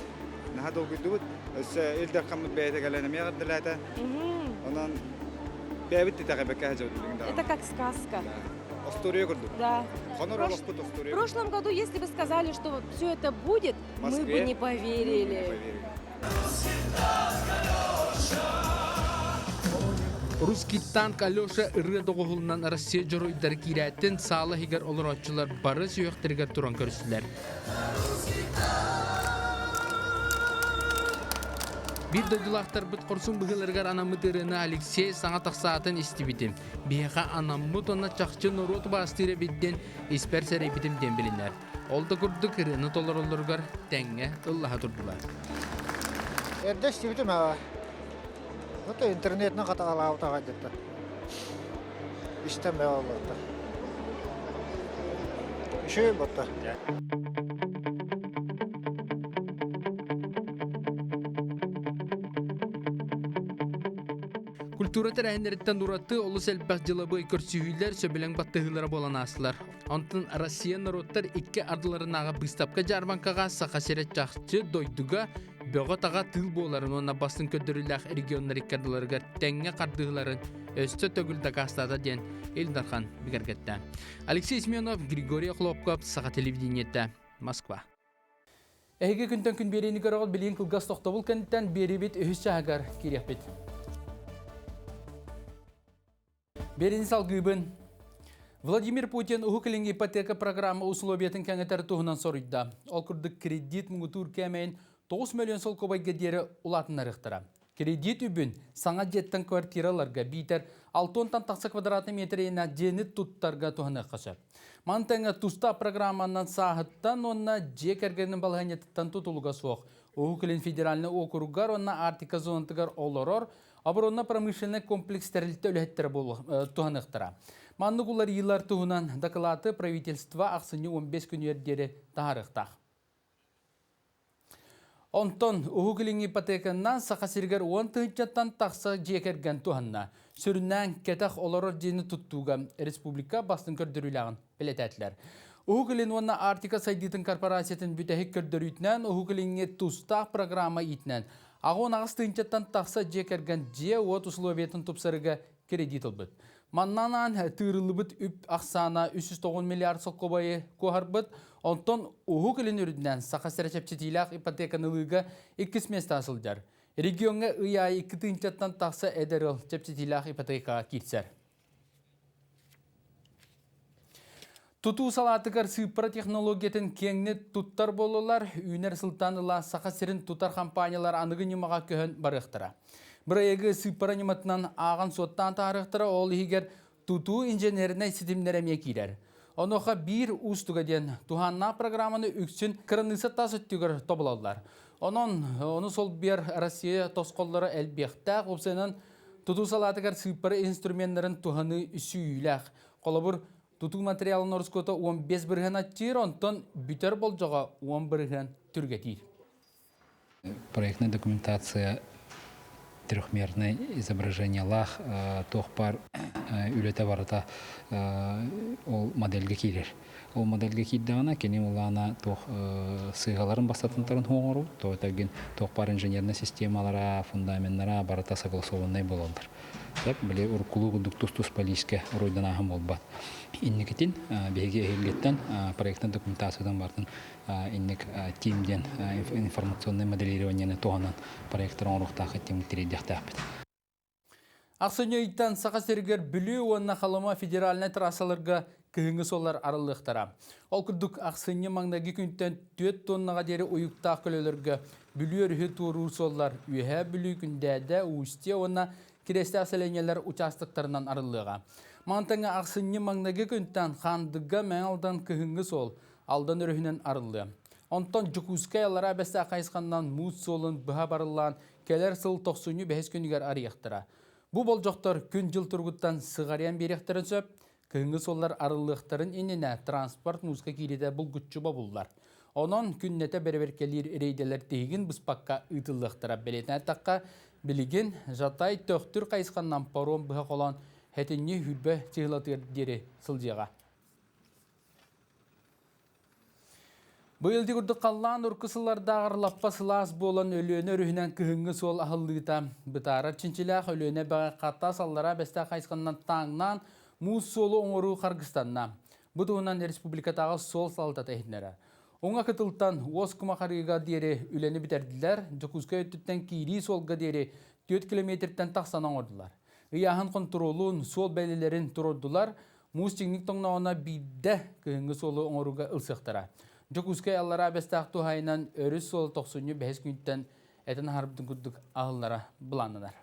наһаа долгуйдубут. Өссө Ил Дархаммыт бэйэтэ кэлэн эмиэ эҕэрдэлээтэ. Онон. Бэйэбит итэҕэйбэккэ сылдьабыт билигин Это как сказка. Остуоруйа курдук. Да. Хонор олохпут В остуоруйа. прошлом году, если бы сказали, что все это будет, мы бы Москве не Мы бы не поверили. поверили. Русский танк Алеша ырыа доҕуһулунан Россия дьоруойдара киирээттин саала иһигэр олорооччулар бары сүһүөхтэригэр туран көрүстүлэр. Биир дойдулаахтарбыт хорсун быһыыларыгар анаммыт ырыаны Алексей саҥа тахсаатын истибитим. Биһиэхэ анаммыт уонна чахчы норуот убаастыыр эбит диэн испэр сэрэйбитим диэн билинэр. Ол да курдук ырыаны толороллоругар тэҥҥэ ыллаһа турдулар. Эрдэ истибитим аа. Это интернетинэн хатаҕалаабыт аҕай дэтэ. Истэн бэҕэ олордо. Үчүгэй буолта. Культура тэрээһиннэриттэн ураты олус элбэх дьылабыай көрсүһүүлэр, сөбүлэҥ баттаһыылара буолан аастылар. Онтон Россия норуоттар икки ардыларынааҕы быыстапка-дьаарбаҥкаҕа Саха сирэ чахчы дойдуга бөҕө-таҕа тыыл буоларын уонна бастыҥ көрдөрүүлээх регионнар икки ардыларыгар тэҥҥэ хардыыларын өссө төгүл дакаастаата диэн Ил Дархан бигэргэттэ. Алексей Семенов, Григорий Охлопков, Саха телевидениетэ, Москва. Эһиги күнтэн күн биэриини көрөҕүт билигин кылгас тохтобул кэнниттэн биэрибит үһүс чааһыгар киириэхпит. Биэриини салгыыбын. Владимир Путин Уһук Илиҥҥи ипотека программа усулуобуйатын кэҥэтэр туһунан соруйда. Ол курдук кредит муҥутуур кээмэйин 9 миллион солкуобайга диэри улаатыннарыахтара. Кредит үбүн саҥа дьиэттэн квартираларга биитэр 60-тан тахса квадратный метр иэннээх дьиэни туттарга туһаныахха сөп. Маны тэҥэ тустаах программанан сааһыттан уонна дьиэ кэргэнин балаһыанньатыттан тутулуга суох Уһук Илин федеральнай уокуругар уонна Арктика зонатыгар олорор оборонно-промышленнай комплекс тэрилтэ үлэһиттэрэ туһаныахтара. Маннык уларыйыылар туһунан дакылааты правительство ахсынньы 15 күнүгэр диэри таһаарыахтаах. Онтон Уһук Илиҥҥи ипотеканан Саха сиригэр 10 тыһыынчаттан тахса дьиэ кэргэн туһанна. Сүрүннээн кэтэх олорор дьиэни туттууга республика бастыҥ көрдөрүүлээҕин бэлиэтээтилэр. Уһук Илин уонна Арктика сайдыытын корпорациятын бүтэһик көрдөрүүтүнэн Уһук Илиҥҥи тустаах программа иитинэн 68 тыһыынчаттан тахса дьиэ кэргэн дьиэ-уот усулуобуйатын тупсарыыга кредит ылбыт. Манна анаан тыырыллыбыт үп ахсаана 309 миллиард солкуобайы куоһарбыт. Онтон Уһук Илин үрдүнэн Саха сирэ чэпчэтиилээх ипотеканы ылыыга иккис миэстэҕэ сылдьар. Региоҥҥа ый аайы 2 тыһыынчаттан тахса эдэр ыал чэпчэтиилээх ипотекаҕа киирсэр. Тутуу салаатыгар сыыппара технологиятын киэҥник туттар буоллулар. Үүнэр сылтан ыла Саха сирин тутар компаниялар аныгы ньымаҕа көһөн барыахтара. Бырайыагы сыыппара ньыматынан ааҕан-суоттаан таһаарыахтара, ол иһигэр тутуу инженернэй ситимнэрэ эмиэ киирэр. Онуоха биир уустуга диэн туһааннаах программаны үксүн кыраныысса тас өттүгэр тобулаллар. Онон ону солбуйар Россия тосхоллоро элбиэхтээх, уопсайынан тутуу салаатыгар сыыппара инструменнарын туһаныы сүүйүүлээх. Холобур, тутуу материалын ороскуота 15 бырыһыан аччыыр, онтон бүтэр болдьоҕо 10 бырыһыан түргэтиир. Проектная документация трехмерное изображениелаах туох баар үлэтэ барыта ол модельга киирэр. Ол модельга киирдэҕинэ кини улаана туох сыыһаларын бастатан оҥоруу, то этэргин туох баар инженернай системалара, фундаменнара барыта согласованнай буолаллар. Сөп, били уруккулуу курдук тус-туспа лиискэ уруйданааһын буолбат. Инникитин биһиги эһиилгиттэн проектнай документациятын барытын инник тим диэн информационнай моделированиены туһанан проектор оҥоруохтаах тим тириэрдиэхтээхпит. Ахсынньы ыйтан Саха сиригэр Бүлүү уонна Халыма федеральнай трассаларга кыһыҥҥы суоллар арыллыахтара. Ол курдук ахсынньы маҥнайгы күнтэн 4 тоннаҕа диэри уйуктаах көлөлөргө Бүлүү өрүһү туоруур суоллар Үөһээ Бүлүү, Күндээдэ, Устье уонна Кириэстээх сэлиэнньэлэр учаастактарынан арыллыаҕа. Мантан ахсынньы маҥнайгы күнтэн Хаандыга, Мэҥэ Алдан кыһыҥҥы суол Алдан өрүһүнэн арыллыа. Онтон Дьокуускай Аллараа Бэстээх хайысханнан муус суолун быһа барыллаан кэлэр сыл тохсунньу бэһис күнүгэр арыйыахтара. Бу болдьохтор күн-дьыл туругуттан сыҕарыйан биэриэхтэрин сөп. Кыһыҥҥы суоллар арыллыахтарын иннинэ транспорт мууска киириитэ булгуччу бобуллар. Онон күннэтэ бэрэбиэркэлиир рейдэлэр тиһигин быспакка ыытыллыахтара. Бэлиэтээн эттэххэ, билигин Жатай Төхтүр хайысханнан паром быһа холоон сэтинньи сүүрбэ чыһылатыгар диэри сылдьыаҕа. Быйыл ити курдук халлаан урукку сыллардааҕар лаппа сылаас буолан Өлүөнэ өрүһүнэн кыһыҥҥы суол аһыллыыта бытаарар чинчилээх Өлүөнэ эбэҕэ Хатас Аллараа Бэстээх хайысханан тааҥнаан муус суолу оҥоруу харгыстанна. Бу туһунан республикатааҕы суол салалтата иһитиннэрэр. Уҥа кытылтан Уос Кумахарыыга диэри үлэни бүтэрдилэр, Дьокуускай өттүттэн киирии суолга диэри 4 километртэн тахсан оҥордулар. Ыйааһын хонтуруолун, суол бэлиэлэрин туруордулар, Муус чиҥник тоҥноҕуна биирдэ кыһыҥҥы суолу оҥорууга ылсыахтара. Дьокуускай Аллараа Бэстээх туһаайынан өрүс суола тохсунньу бэһис күнтэн этэн аһарбытын курдук аһыллара былааннанар.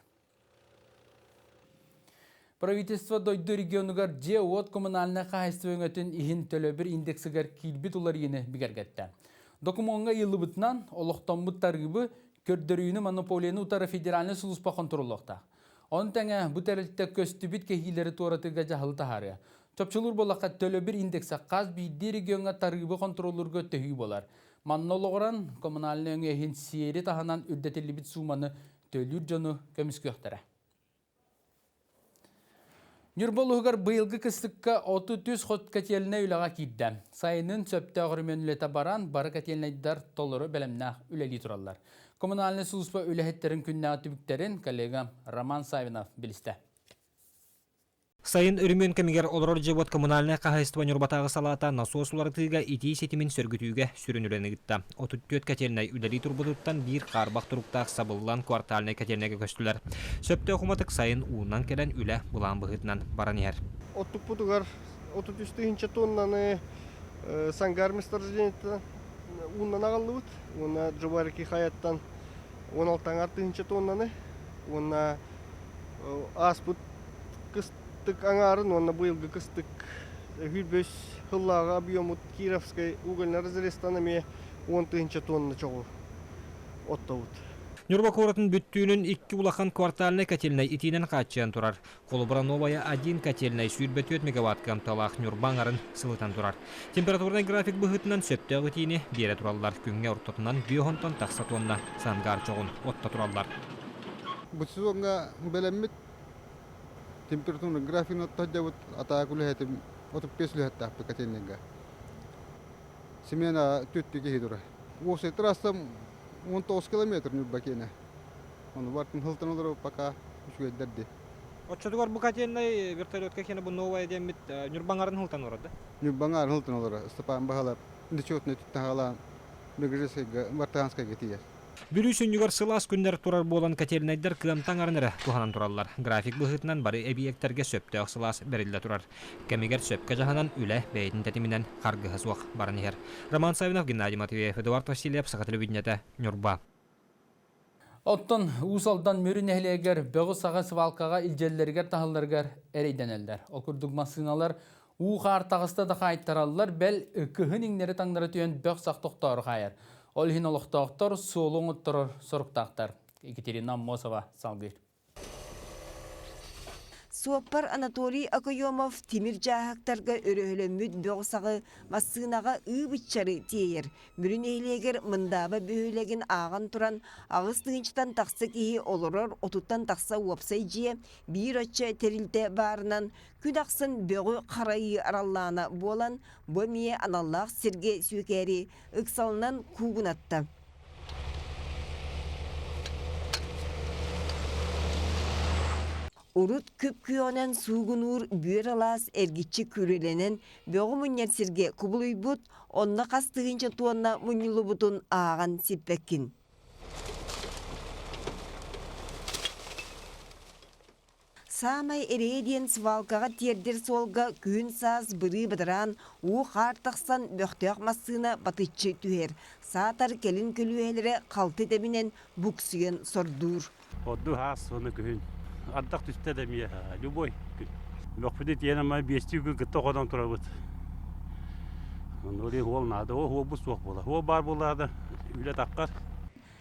Правительство дойду регионугар дьиэ-уот коммунальнай хаһаайыстыба өҥөтүн иһин төлөбүр индексигэр киирбит уларыйыыны бигэргэттэ. Докумуоҥҥа ыйыллыбытынан, олохтоммут тарыыбы, көрдөрүүнү монополияны утары федеральнай сулууспа хонтуруоллуохтаах. Ону тэҥэ бу тэрилтэ көстүбүт кэһиилэри туоратыыга дьаһалы таһаарыа. Чопчулуур буоллахха, төлөбүр индексэ хас биирдии региоҥҥа тарыыбы хонтуруоллуурга төһүү буолар. Манна олоҕуран, коммунальнай өҥө иһин сиэри таһынан үрдэтиллибит сууманы төлүүр дьону көмүскүөхтэрэ. Ньурба улууһугар быйылгы кыстыкка 33 хот котельнай үлэҕэ киирдэ. Сайынын сөптөөх өрөмүөн үлэтэ баран, бары котельнайдар толору бэлэмнээх үлэлии тураллар. Коммунальнай сулууспа үлэһиттэрин күннээҕи түбүктэрин коллега Роман Савинов билистэ. Сайын өрөмүөн кэмигэр олорор дьиэ-уот коммунальнай хаһаайыстыба Ньурбатааҕы салаата насос уларытыыга итии ситимин сөргүтүүгэ сүрүн үлэни ыытта. 34 котельнай үлэлии турбутуттан биир хаарбах туруктаах сабыллан квартальнай котельнайга көстүлэр. Сөптөөх уматык сайын уунан кэлэн үлэ былаан быһыытынан баран иһэр. Оттукпутугар 33 тыһыынча тоннаны Сангар месторождениеттан ууннан аҕаллыбыт. Уонна Джубарики хайаттан 16 аҥар тыһыынча тоннаны уонна ааспыт кыстык аҥаарын уонна быйылгы кыстык 105 сыллааҕы объемут Кировскай угольный разрезтан эмиэ 10 тыһыынча тонна чоҕу оттобут. Ньурба куоратын бүттүүнүн икки улахан квартальнай котельнай итиинэн хааччыйан турар. Холобура, Новая 1 котельнай 24 мегаватт кыамталаах Ньурба аҥарын сылытан турар. Температурнай график быһыытынан сөптөөх итиини биэрэ тураллар. Күҥҥэ ортотунан 5 тахса тонна сангар чоҕун отто тураллар. Бу сезоҥҥа бэлэммит температурный графигын отто сылдьабыт, атаак үлэһитим 35 үлэһиттээхпит котельнайга. Смена түттү киһи турар. Уопсай трассам 19 километр Ньурба киэнэ. Ону бартын сылтан олору пока үчүгэйдэр дии. Оччотугар бу котельнай вертолетка киэнэ бу новая диэммит Ньурбаҥарын сылтан олорор да? Ньурбаҥарын сылтан олорор. Степан Баһылап нечетный туттаһалаан Мегресскайга, Мартанскайга тиийэр. Бүлүү сүнньүгэр сылаас күннэр турар буолан котельнайдар кыамтаҥ арын эрэ туһанан тураллар. График быһыытынан бары эбийиэктэргэ сөптөөх сылаас бэриллэ турар. Кэмигэр сөпкө дьаһанан үлэ бэйэтин тэтиминэн харгыһа суох баран иһэр. Роман Савинов, Геннадий Матвеев, Эдуард Васильев, Саха телевидениетэ, Ньурба. Оттон Уус Алдан Мүрү нэһилиэгэр бөҕү-саҕы свалкаҕа илдьэллэригэр-таһалларыгар эрэйдэнэллэр. Ол курдук массыыналар уу-хаар таҕыста да хаайтараллар, бэл, кыһын иҥнэри-таҥнары түһэн бөх-сах тохтоору хаайар. Ол иһин олохтоохтор суолу оҥотторор соруктаахтар. Екатерина Аммосова салгыыр. Суоппар Анатолий Окоемов тимир дьааһыктарга өрөһөлөммүт бөҕү-саҕы массыынаҕа ыы-быччары тиэйэр. Мүрү нэһилиэгэр Мындааба бөһүөлэгин ааҕан туран, 8 тыһыынчаттан тахса киһи олорор отуттан тахса уопсай дьиэ, биир оччо тэрилтэ баарынан, күн ахсын бөҕү харайыы араллаана буолан, бу эмиэ аналлаах сиргэ сүөкээри ыксалынан куугунатта. Урут күп-күөҕүнэн суугунуур бүөр алаас эргиччи күрүөлэнэн бөҕү мунньар сиргэ кубулуйбут, онно хас тыһыынча туонна мунньуллубутун ааҕан сиппэккин. Саамай эрэйэ диэн свалкаҕа тиэрдэр суолга күһүн-саас бырыы-бадараан, уу-хаар тахсан бөхтөөх массыына батыччы түһэр. Саатар кэлин көлүөһэлэрэ халты тэбинэн буксуйан сордуур. Ордук аас уонна күһүн. Ардах түстэ да эмиэ любой күн. Бөхпүтү тиэн ама биэстии күн кытта ходон турабыт. Онно уол наада, ол уолбут суох буолар. Уол баар буоллаҕына үлэ таххар.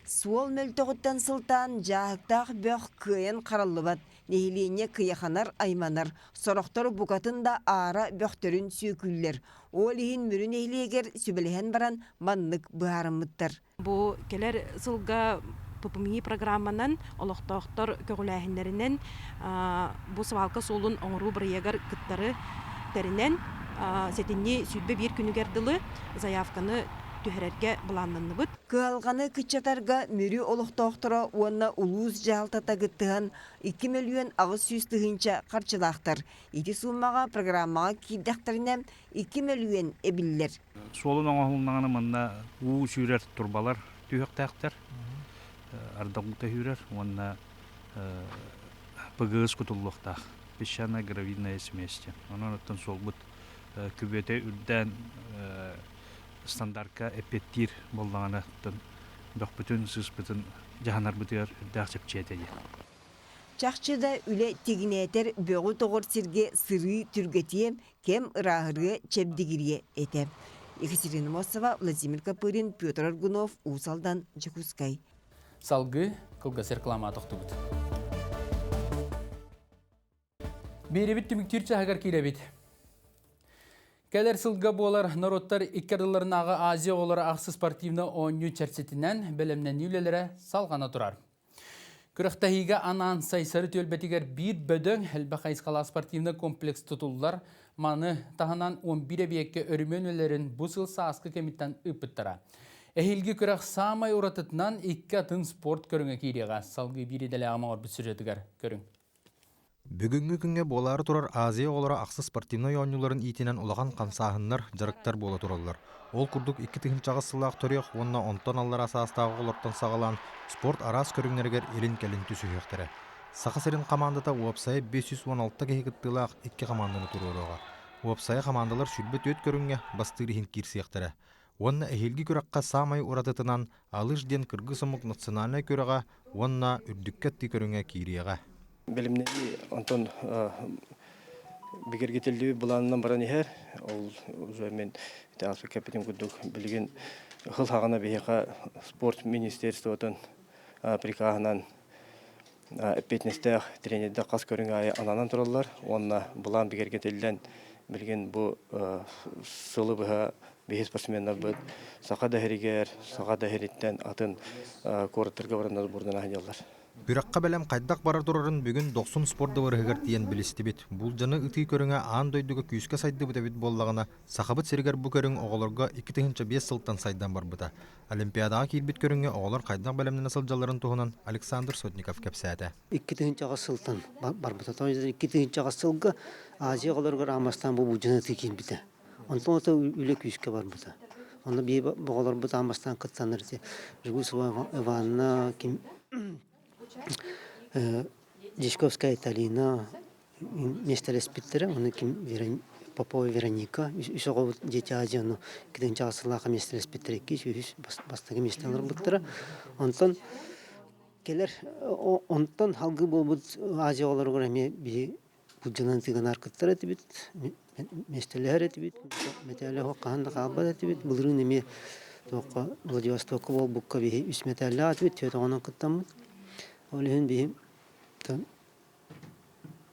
Суол мөлтөҕүттэн сылтаан дьааһыктаах бөх кыайан хараллыбат, нэһилиэнньэ кыйаханар, айманар, сорохтор букатын да аара бөхтөрүн сүөкүүллэр. Ол иһин Мүрү нэһилиэгэр сүбэлэһэн баран маннык быһаарыммыттар. Бу кэлэр сылга ППМИ программанан олохтоохтор көҕүлээһиннэринэн бу свалка суолун оҥоруу бырайыагар кыттары тэринэн сэтинньи 21 күнүгэр дылы заявканы. түһэрэргэ былааннанныбыт. Кыһалҕаны кыччатарга Мүрү олохтоохторо уонна улуус дьаһалтата кыттыһан 2 мөлүйүөн 800 тыһыынча харчылаахтар. Ити сууммаҕа программаҕа киирдэхтэринэ 2 мөлүйүөн эбиллэр. Суолун оҥоһулуннаҕына манна уу сүүрэр турбалар түһүөхтээхтэр, ардах уута сүүрэр уонна ПГС кутуллуохтаах песчано-гравийная смесь диэн. Онон оттон суолбут күбүөтэ үрдээн стандартка эппиэттиир буоллаҕына бөхпүтүн, сыыспытын дьаһанарбытыгар үрдээх чэпчиэ этэ диэн. Чахчы да үлэ тигинээтэр бөҕү тоҕор сиргэ сырыы түргэтиэ, кэм ырааһырыа, чэбдигириэ этэ. Екатерина Мосова, Владимир Копырин, Петр Аргунов, Уус Алдан, Дьокуускай. Салгыы кылгас реклама тохтубут. Биэрибит түмүктүүр чаһыгар киирэбит. Кэлэр сылга буолар норуоттар икки ардыларынааҕы Азия оҕолоро ахсы спортивнай оонньуу чэрчитинэн бэлэмнэнии үлэлэрэ салҕана турар. Күрэхтэһиигэ анаан Сайсары түөлбэтигэр биир бөдөҥ элбэх хайысхалаах спортивнай комплекс тутуллар. Маны таһынан 11 эбийиэккэ өрөмүөн үлэлэрин бу сыл сааскы кэмиттэн ыыппыттара. Эһиилги күрэх саамай уратытынан икки атын спорт көрүҥэ киириэҕэ. Салгыы биир идэлээх оҥорбут сюжетыгар көрүҥ. Бүгүҥҥү күҥҥэ буолаары турар Азия оҕолоро ахсыс спортивнай оонньууларын иитинэн улахан хамсааһыннар, дьарыктар буола тураллар. Ол курдук 2008 сыллаах төрүөх уонна онтон аллараа саастаах оҕолортон саҕалаан спорт араас көрүҥнэригэр илин-кэлин түсүһүөхтэрэ. Саха сирин хамаандата уопсайа 516 киһи кыттыылаах икки хамаанданы туруоруоҕа. Уопсайа хамаандалар 24 көрүҥҥэ бастыыр иһин киирсиэхтэрэ. Уонна эһиилги күрэххэ саамай уратытынан Алыш диэн кыргыз омук национальнай күрэҕэ уонна үрдүккэ аттыы көрүҥэ киириэҕэ. Бэлэмнэнии онтон бигэргэтиллибит былаанынан баран иһэр. Ол уже мин ааспыт кэппитим курдук билигин сыл хаҕана биһиэхэ спорт министерствотын прикаһынан эппиэтинэстээх тренердэр хас көрүҥ аайы ананан тураллар уонна былаан бигэргэтиллэн билигин бу сылы быһа биһи спортсменнарбыт саха да иһиригэр, саха да иһириттэн атын куораттарга бараннар бурдана сылдьаллар. Күрэххэ бэлэм хайдах бара турарын бүгүн Дохсун спорт дыбарыһыгар тиийэн билистибит. Булдьаны ытыы көрүҥэ аан дойдуга күүскэ сайдыбыт эбит буоллаҕына, Сахабыт сиригэр бу көрүҥ оҕолорго 2005 сылтан сайдан барбыта. Олимпиадаҕа киирбит көрүҥҥэ оҕолор хайдах бэлэмнэнэ сылдьалларын туһунан Александр Сотников кэпсээтэ. 2000 сылтан барбыта. 2000 сылга Азия оҕолоругар аан бу булдьаны ытыы киирбитэ. Онтон ото үлэ күүскэ барбыта. Онно биһи оҕолорбут аан бастаан кыттаннар ити Жгусова Ивановна, ким Дьячковская Талина миэстэлэспиттэрэ. Ону ким Попова Вероника үс оҕобут Дети Азии ону китинчэ сыллаахха миэстэлэспиттэрэ иккис, үһүс бастакы миэстэ олорбуттара. Онтон кэлэр онтон салгыы буолбут Азия оҕолоругар эмиэ биһи Былдьанан тыгынар кыттар этибит, миэстэлэһэр этибит, мэтээлэ суох хаһан да хаалбат этибит. Былырыын эмиэ туохха Владивостокка буолбукка биһи үс мэтээллээх этибит, түөрт оҕонон кыттаммыт. Ол иһин биһи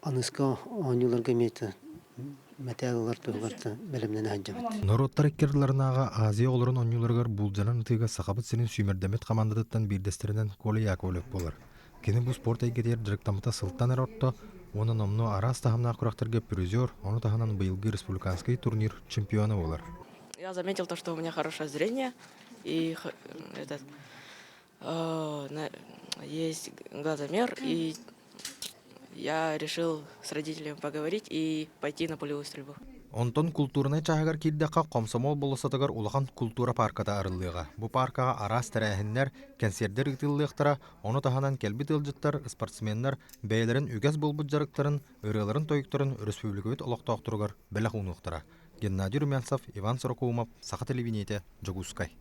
аныска оонньууларга эмиэ мэтээл ылар туһугар бэлэмнэнэ сылдьабыт. Норуоттар иккердларынааҕы Азия оҕолорун оонньууларыгар буулдьанан ытыыга Сахабыт сирин сүүмэрдэммит хамаандатыттан биирдэстэринэн Коля Яковлев буолар. Кини бу спорт эйгэтигэр дьарыктаммыта сылтан эрэ орто уонна номнуо араас таһымнаах күрэхтэргэ призер, ону таһынан быйылгы республиканскай турнир чемпиона буолар. Я заметил то, что у меня хорошее зрение и этот, есть глазомер, и я решил с родителями поговорить и пойти на пулевую стрельбу. Онтон култуурунай чааһыгар киирдэххэ, Комсомол болуоссатыгар улахан култуура паарката арыллыаҕа. Бу пааркаҕа араас тэрээһиннэр, кэнсиэрдэр ыытыллыахтара, ону таһынан кэлбит ыалдьыттар, спортсменнар бэйэлэрин үгэс буолбут дьарыктарын, ырыаларын-тойуктарын өрөспүүбүлүкэбит олохтоохторугар бэлэх уунуохтара. Геннадий Румянцев, Иван Сорокоумов, Саха телевидениетэ, Дьокуускай.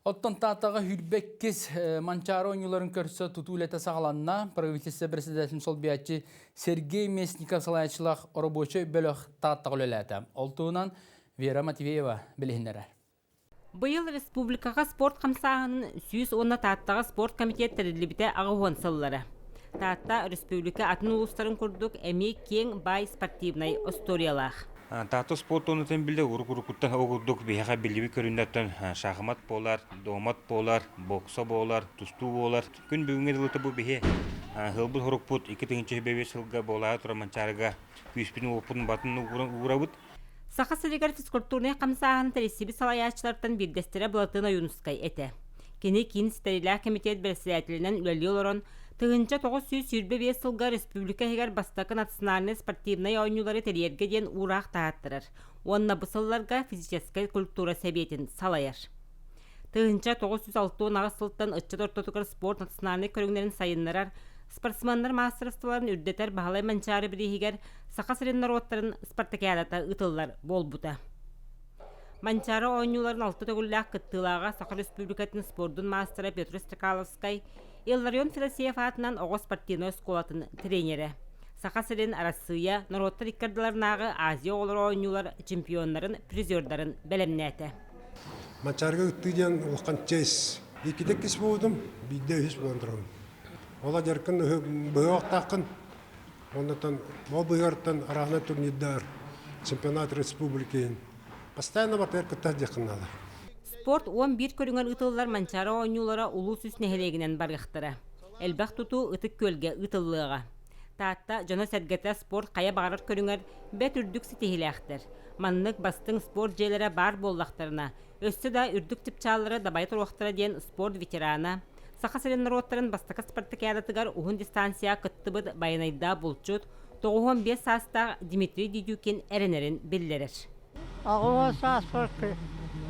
Оттон Тааттаҕа сүүрбэккис Манчаары оонньууларын көрсө тутуу үлэтэ саҕаланна. Правительство председателин солбуйааччы Сергей Местников салайааччылаах оробуочай бөлөх Тааттаҕа үлэлээтэ. Ол туһунан Вера Матвеева билиһиннэрэр. Быйыл республикаҕа спорт хамсааһынын 100 уонна Тааттаҕа спорт комитет тэриллибитэ 80 сыллара. Таатта республика атын улуустарын курдук эмиэ киэҥ баай спортивнай историялаах. Таатта спорт туонатын билде урук-уруккуттан ол курдук биһиэхэ биллибит көрүҥнэртэн шахмат буолар, домат буолар, бокса буолар, тустуу буолар. Күн бүгүҥҥэ дылыта бу биһи ыһылбыт хорукпут 2005 сылга буолаары турар Манчаарыга күүспүтүн-уоппутун батын уурабыт. Саха сиригэр физкультурнай хамсааһын тэрийсибит салайааччылартан биирдэстэрэ Былатыан Ойуунускай этэ. Кини киин ситэриилээх кэмитиэт бэрэссэдээтэлинэн үлэлии олорон, 1925 сылга республика иһигэр бастакы национальнай спортивнай оонньуулары тэрийэргэ диэн уураах таһааттарар уонна бу сылларга физическэй культура сэбиэтин салайар. 1968 сылтан ыччат ортотугар спорт национальнай көрүҥнэрин сайыннарар, спортсменнар маастарыстыбаларын үрдэтэр Баһылай Манчаары бирииһигэр Саха сирин норуоттарын спартакиадата ыытыллар буолбута. Манчаары оонньууларын алта төгүллээх кыттыылааҕа Саха Республикатын спордун маастара Петр Стрекаловскай, Илларион Федосеев аатынан оҕо спортивнай оскуолатын тренерэ. Саха сирин, Арассыыйа, норуоттар икки ардыларынааҕы Азия оҕолоро оонньуулар чемпионнарын, призердарын бэлэмнээтэ. Манчаарыга ыттыы диэн улахан честь. Иккитэ иккис буолбутум, биирдэ үһүс буолан турабын. Ол дьарыккын быһыахтааххын. Оннотон ол быһыартан араана турнирдар, чемпионат республики постоянно бартыгар кытта диэххин наада. Спорт 11 көрүҥэр ыытыллар Манчаары оонньуулара улуус үс нэһилиэгинэн барыахтара. Элбэх тутуу Ытык Күөлгэ ыытыллыаҕа. Таатта дьоно-сэргэтэ спорт хайа баҕарар көрүҥэр бэрт үрдүк ситиһиилээхтэр. Маннык бастыҥ спорт дьиэлэрэ баар буоллахтарына, өссө да үрдүк чыпчааллары дабайа туруохтара диэн спорт ветерана, Саха сирин норуоттарын бастакы спартакиадатыгар уһун дистанцияҕа кыттыбыт байанайдаах булчут, 95 саастаах Дмитрий Дедюкин эрэнэрин биллэрэр. Аҕыйах сааспар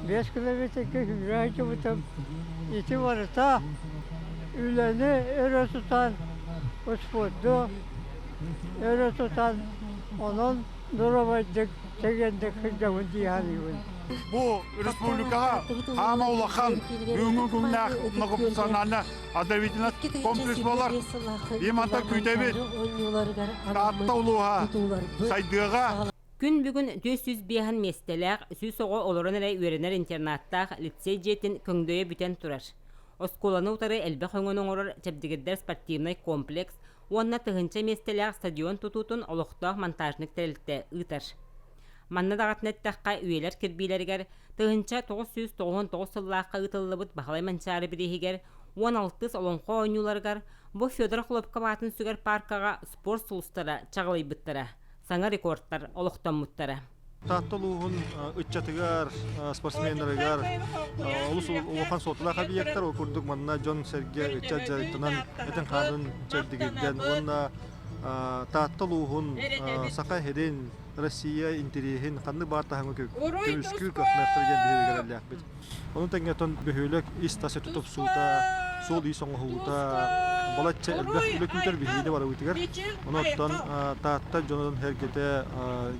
5 километрга сүүрэ сылдьыбытым. Ити барыта үлэни өрө тутан, успуорду өрө тутан, онон доруобайдык, чэгиэнник сылдьабын дии саныыбын. Бу республикаҕа хаама улахан бүгүҥҥү күннээх многофункциональная оздоровительный комплекс буолар. Иманта күүтэбит. Таатта улууһа сайдыаҕа. Күн бүгүн 405 миэстэлээх, 100 оҕо олорон эрэ үөрэнэр интернаттаах лицей дьиэтин көҥдөйө бүтэн турар. Оскуоланы утары элбэх өҥөнү оҥорор чэбдигирдэр спортивнай комплекс уонна тыһыынча миэстэлээх стадион тутуутун олохтоох монтажник тэрилтэ ыытар. Манна даҕатан эттэххэ, үйэлэр кирбиилэригэр 1999 сыллаахха ыытыллыбыт Баһылай Манчаары бирииһигэр 16 олоҥхо оонньууларыгар бу Федор Хлопков аатын сүгэр пааркаҕа спорт сулустара чаҕылыйбыттара, саҥа рекордтар олохтоммуттара. Таатта улууһун ыччатыгар, спортсменнарыгар олус улахан суолталаах объектар. Ол курдук манна дьон-сэргэ ыччат дьарыктанан этин-хаанын чэбдигирдэн уонна Таатта улууһун Саха сирин, Россия интэриэһин ханнык баар таһымы көмүскүүр көхнөөхтөр диэн биһиги эрэллээхпит. Ону тэҥэ оттон бөһүөлэк ис-тас өттө тупсуута, суол-иис оҥоһуута, балачча элбэх үлэ күүтэр биһиги барыбытыгар. Ону оттон Таатта дьонун сэргэтэ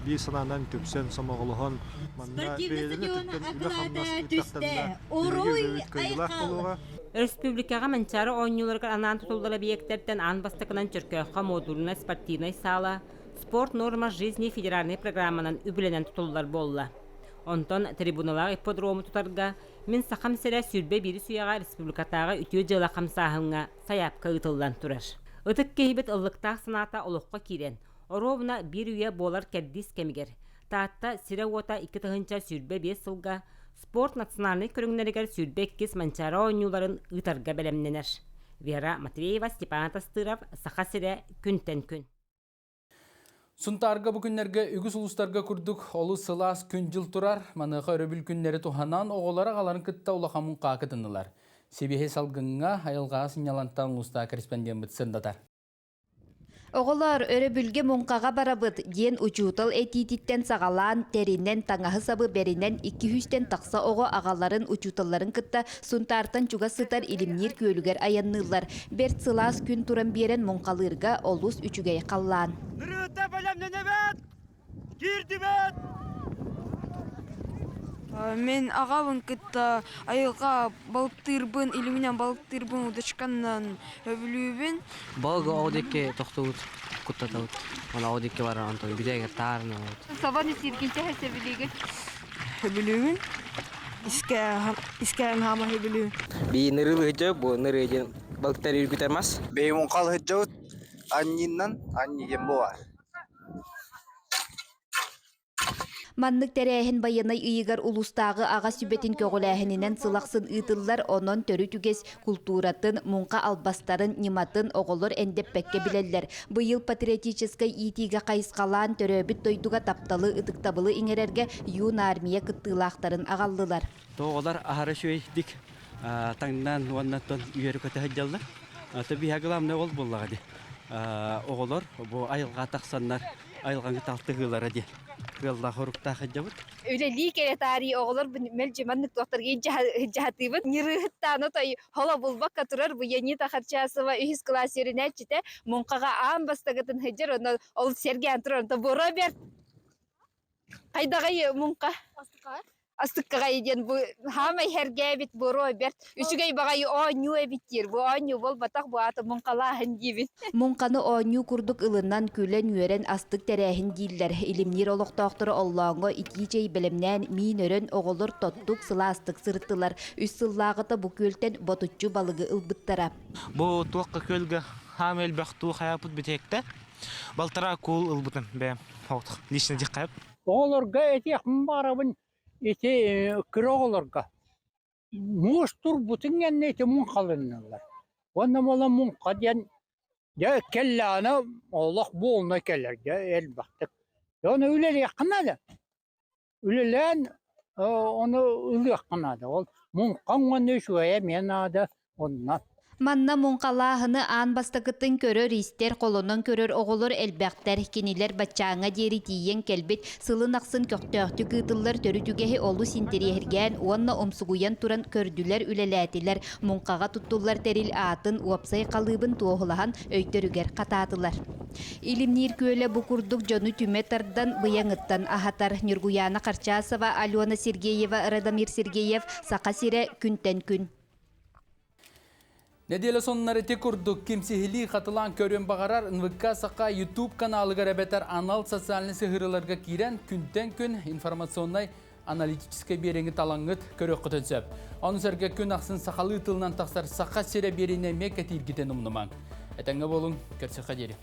биир санаанан түмсэн, сомоҕолоһон, манна бэйэлэрин өттүттэн үлэ-хамнас ыыттахтарына, биһиги үлэбит кыайыылаах буолуоҕа. Өрөспүүбүлүкэҕэ Манчаары оонньууларыгар анаан тутуллар эбийиэктэртэн аан бастакынан Чөркөөххө модульнай спортивнай саала «Спорт норма жизни» федеральнай программанан үбүлэнэн тутуллар буолла. Онтон трибуналаах ипподрому тутарга Мин Сахам сирэ 21 үйэҕэ республикатааҕы үтүө дьыала хамсааһыҥҥа сайаапка ыытыллан турар. Ытык киһибит ыллыктаах санаата олоххо киирэн, оруобуна биир үйэ буолар кэрдиис кэмигэр Таатта сирэ-уота 2025 сылга спорт национальнай көрүҥнэригэр 22 Манчаары оонньууларын ыытарга бэлэмнэнэр. Вера Матвеева, Степан Тастыров, Саха сирэ, күнтэн күн. Сунтаарга бу күннэргэ үгүс улуустарга курдук олус сылаас күн-дьыл турар. Маныаха өрөбүл күннэри туһанан оҕолор аҕаларын кытта улахан муҥхаа кытыннылар. Сибиэһэй салгыҥҥа айылҕаҕа сынньалантан улуустаах корреспондеммыт сырдатар. Оҕолоор, өрөбүлгэ муҥхаҕа барабыт, диэн учуутал этиититтэн саҕалаан, тэринэн, таҥаһы-сабы бэринэн икки сүүстэн тахса оҕо аҕаларын, учууталларын кытта Сунтаартан чугас сытар Илимниир күөлүгэр айанныыллар. Бэрт сылаас күн туран биэрэн муҥхалыырга олус үчүгэй халлаан. Нырыыта бэлэмнэнэбит! Киирдибит! Мин аҕабын кытта айылҕа балыктыырбын, илиминэн балыктыырбын, удочканнан өбүлүүбүн. Балыгы оҕо диэки тохтубут, куттатабыт. Аны оҕо диэки баран онтон бүтээгэр таарынабыт. Собону сииргин чэһэ сөбүлүүгүн? Сөбүлүүбүн. Искээн хаама сөбүлүүбүн. Би нырылы хыджа, бу ныры диэн балыктар үргүтэр мас. Бэйи муҥхал хыджабыт анньиннан анньиген буолар. Маннык тэрээһин байыаннай ыйыгар улуустааҕы аҕа сүбэтин көҕүлээһининэн сыл ахсын ыытыллар, онон төрүт үгэс култууратын, муҥха албастарын, ньыматын оҕолор эндэппэккэ билэллэр. Быйыл патриотическай иитиигэ хайысхалаан төрөөбүт дойдуга тапталы, ытыктабылы иҥэрэргэ юнармия кыттыылаахтарын аҕаллылар. Оҕолор аһара үчүгэйдик таҥнан уонна үөрэ-көтө сылдьаллар. Биһиэхэ главное ол буоллаҕа дии. Оҕолор бу айылҕа тахсаннар айылҕаны талтыһыылара диэн ыаллаах оруктаах сылдьабыт. Үлэлии кэлэ таарыйа оҕолор мэлдьи маннык туохтарга дьаһатыыбыт. Ньырыыһыттаан отой холо булбакка турар бу Янита Харчасова үһүс кылаас үөрэнээччитэ муҥхаҕа аан бастакытын сылдьар, онно ол сэргээн турар, онто буруо бэрт. Хайдаҕай муҥха? Астыккаҕай диэн бу хаамай сэргээбит буруо бэрт үчүгэй баҕайы оонньуу эбит диир. Бу оонньуу буолбатах, бу аата муҥхалааһын диибин. Муҥханы оонньуу курдук ылынан, күлэн-үөрэн астык тэрээһин дииллэр. Илимниир олохтоохторо оллооҥҥо итии чэй бэлэмнээн, миин өрөн, оҕолор тоттук, сылаастык сырыттылар. Үс сыллааҕыта бу күөлтэн ботуччу балыгы ылбыттара. Бу туохха күөлгэ хаам элбэх туу хайаапыт бүтэһиктэ. Балтараа куул ылбытым бэйэм. Лично диххайып. Оҕолорго этиэхпин баҕарабын ити кыра оҕолорго муус турбутун кэннэ ити муҥхаланнылар. Уонна буолан муҥха диэн дьэ кэллэҕинэ олох буолна кэлэр дьэ элбэхтик. Дьэ ону үлэлиэххэ наада. Үлэлээн ону ылыахха наада. Ол муҥхаҥ уонна үчүгэйэ эмиэ наада онно. Манна муҥхалааһыны аан бастакытын көрөр-истэр, холонон көрөр оҕолор элбэхтэр. Кинилэр баччааҥҥа диэри тиийэн кэлбит, сылын ахсын көхтөөхтүк ыытыллар төрүт үгэһи олус интэриэһиргээн уонна умсугуйан туран көрдүлэр, үлэлээтилэр. Муҥхаҕа туттуллар тэрил аатын, уопсай халыыбын туоһулаһан өйдөрүгэр хатаатылар. Илимниир күөлэ бу курдук дьону түмэ тардан быйаҥыттан аһатар. Ньургуйаана Харчасова, Алена Сергеева, Радомир Сергеев, Саха сирэ күнтэн күн. Нэдиэлэ сонуннар ити курдук ким сиһилии хатылаан көрүөн баҕарар НВК Саха YouTube каналыгар эбэтэр анал социальнай сыһыарыыларга киирэн күнтэн күн информационнай аналитическай биэриҥи талаҥҥыт көрүөххүтүн сөп. Ону сэргэ күн ахсын сахалыы тылынан тахсар Саха сирэ биэриини эмиэ кэтииргитин умнумаҥ. Этэҥҥэ буолуҥ, көрсүөххэ диэри.